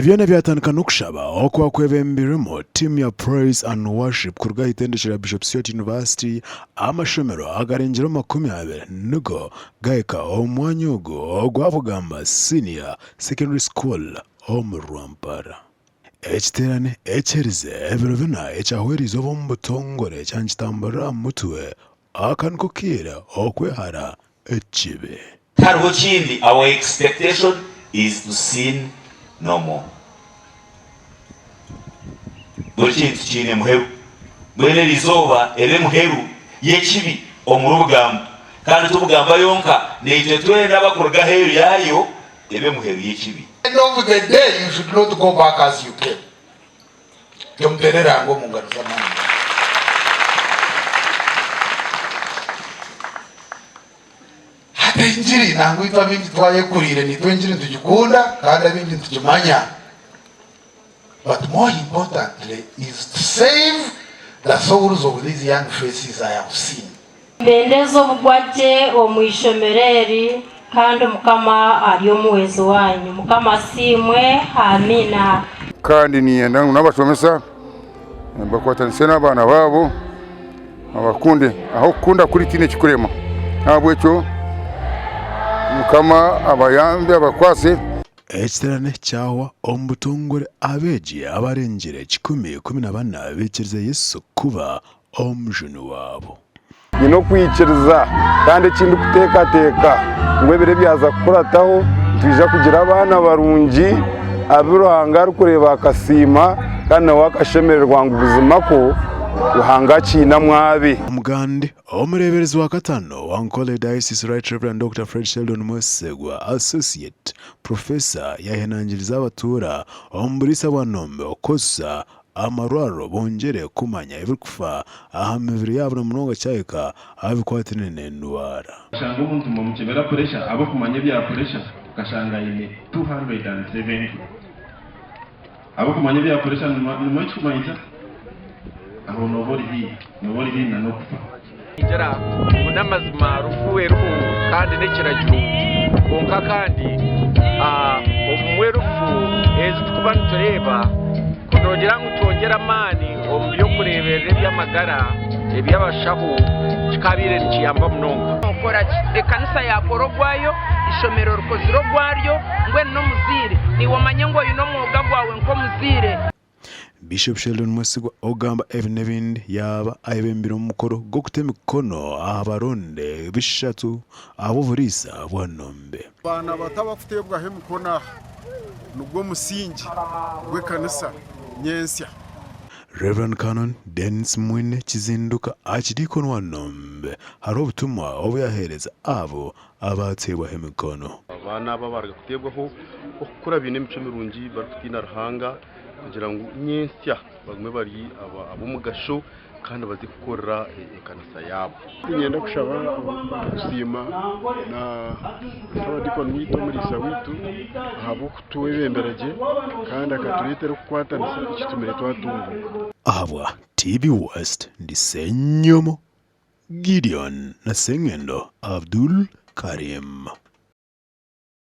Ebi byona byatandika n'okushaba okuba kwebembirwemu tiimu ya Praise and Worship kuruga aha itendekero rya Bishop Stuart University. Amashomero agarengire omu 20 nigo gahika omu mwanya ogu ogwa Bugamba Senior Secondary School omu Rwampara. Ekiteerane ekiherize ebiro bina ekyahwera eizooba omu butongore kyankitamburira aha mutwe, aka niko kaire okwehara ekibi. Tihariho kindi, our expectation is to sin no more. Buri kintu kiine muheru. Mbwenu eri izooba ebe muheru y'ekibi omuri Bugamba. Kandi ti Bugamba yonka, naitwe twena abakuruga aheeru yaayo ebe muheru y'ekibi. End of the day you should not go back as you came. Tomuteere Ruhanga omu ngaro z'amaani gaawe. Hati engiri nangwa itwe abaingi twayekuriire naitwe engiri nitugikunda kandi abaingi nitugimanya but more importantly is to save the souls of these young faces I have seen. Mbendeza obugwagye omu ishomero eri kandi Mukama ari omuhwezi wanyu. Mukama asiimwe. Amiina. Kandi niinyenda ngu n'abashomesa bakwatanise n'abaana baabo babakunde ahabw'okukunda kuri tihaine ekikurema. N'ahabw'ekyo Mukama abayambe abakwatse. Ekiterane kyahwa omu butongore abeegi abarengire 114 baikiriza Yesu kuba Omujuni waabo. Nyine okwikiriza kandi eki ndikuteekateeka ngu ebiro ebyaza kukurataho nitwija kugira abaana barungi abu Ruhanga arikureeba akasiima kandi nawe akashemererwa ngu buzima kwo Ruhanga akiinemu abe. Omugande, Omureeberezi wa kataano wa Ankole Diocese Right Rev Dokita Fred Sheldon Mwesegwa, Associate Professor yayehanangiriza abatuura omu buriisa bwa Nombe okukozesa Amarwariro bongyere kumanya ebirikufa aha mibiri yaabo na munonga kyahika aha bikwatiraine n'endwara. Okashanga omuntu nibamukyebera puresha ahabw'okumanya ebya puresha okashanga aine 270 ahabw'okumanya ebya puresha nimwo ekikumanyisa aho nooba ori haihi nooba ori haihi nan'okufa. Ningira ngu n'amazima rufu eriho kandi n'ekiragiro kwonka kandi obumwe rufu ezi turikuba nitureeba ku noogira ngu twongyere amaani omu by'okureeberera eby'amagara eby'abashaho kikaabaire nikiyamba munonga. Nookora ki? Ekanisa yaakora ogwayo, eishomero rikozire ogwaryo, mbwenu n'omuzaire naiwe omanye ngu oine omwoga gwawe nk'omuzaire. Bishop Sheldon Mwesigwa ogamba ebi n'ebindi yaaba ayebembire omu mukoro gw'okuta emikono aha baronde bishatu ahabw'oburiisa bwa Nombe. Abaana bato abarikuteebwaho emikono aha nigwo musingi gw'ekanisa nyentsya. Rev. Canon Denis Mwine Kizinduka Archdeacon wa Nombe hariho obutumwa obu yaheereza abo abaateebwaho emikono. Abaana aba abaruga kuteebwaho okukura baine emicwe mirungi barikutiina Ruhanga kugira ngu nyentsya bagume bari ab'omugasho kandi baze kukorera ekanisa yaabo. Niinyenda kushaba kusiima na Saabadiikoni waitu omuriisa waitu ahabw'okutwebembera gye kandi akatureetera okukwatanisa ekitumire twatunguuka. Ahabwa TV West, ndi Ssenyomo Gideon na Ssengendo Abdul Karim.